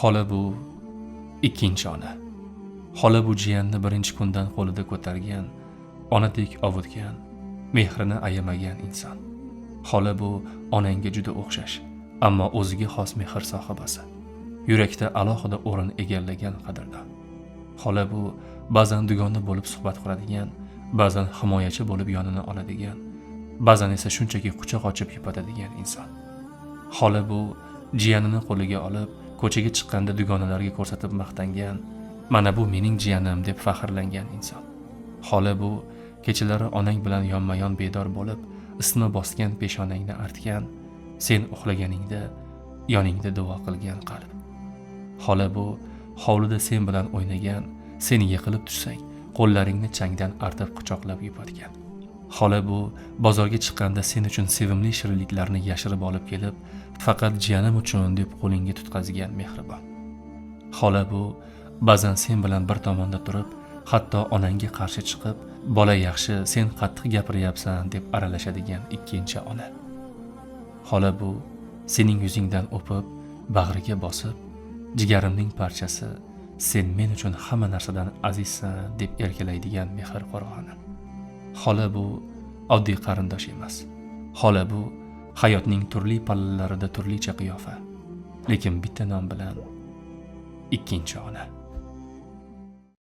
Xola bu ikkinchi ona. Xola bu jiyanni birinchi kundan qo'lida ko'targan, onadek ovutgan, mehrini ayamagan inson. Xola bu onangga juda o'xshash, ammo o'ziga xos mehr sohibasi. Yurakda alohida o'rin egallagan qadrdon. Xola bu ba'zan dugona bo'lib suhbat quradigan, ba'zan himoyachi bo'lib yonini oladigan, ba'zan esa shunchaki quchoq ochib yupatadigan inson. Xola bu jiyanini qo'liga olib, ko'chaga chiqqanda dugonalarga ko'rsatib maqtangan, mana bu mening jiyanim deb faxrlangan inson. Xola bu kechalari onang bilan yonma-yon bedor bo'lib, isitma bosgan peshonangni artgan, sen uxlaganingda yoningda duo qilgan qalb. Xola bu hovlida sen bilan o'ynagan, sen yiqilib tushsang, qo'llaringni changdan artib quchoqlab yupatgan. Xola bu bozorga chiqqanda sen uchun sevimli shirinliklarni yashirib olib kelib, faqat jiyanim uchun deb qo'lingga tutqazgan mehribon. Xola bu ba'zan sen bilan bir tomonda turib, hatto onangga qarshi chiqib, bola yaxshi, sen qattiq gapiryapsan deb aralashadigan ikkinchi ona. Xola bu sening yuzingdan o'pib, bag'riga bosib, jigarimning parchasi, sen men uchun hamma narsadan azizsan deb erkalaydigan mehr qo'rg'oni. Xola bu oddiy qarindosh emas. Xola bu hayotning turli pallalarida turlicha qiyofa, lekin bitta nom bilan ikkinchi ona.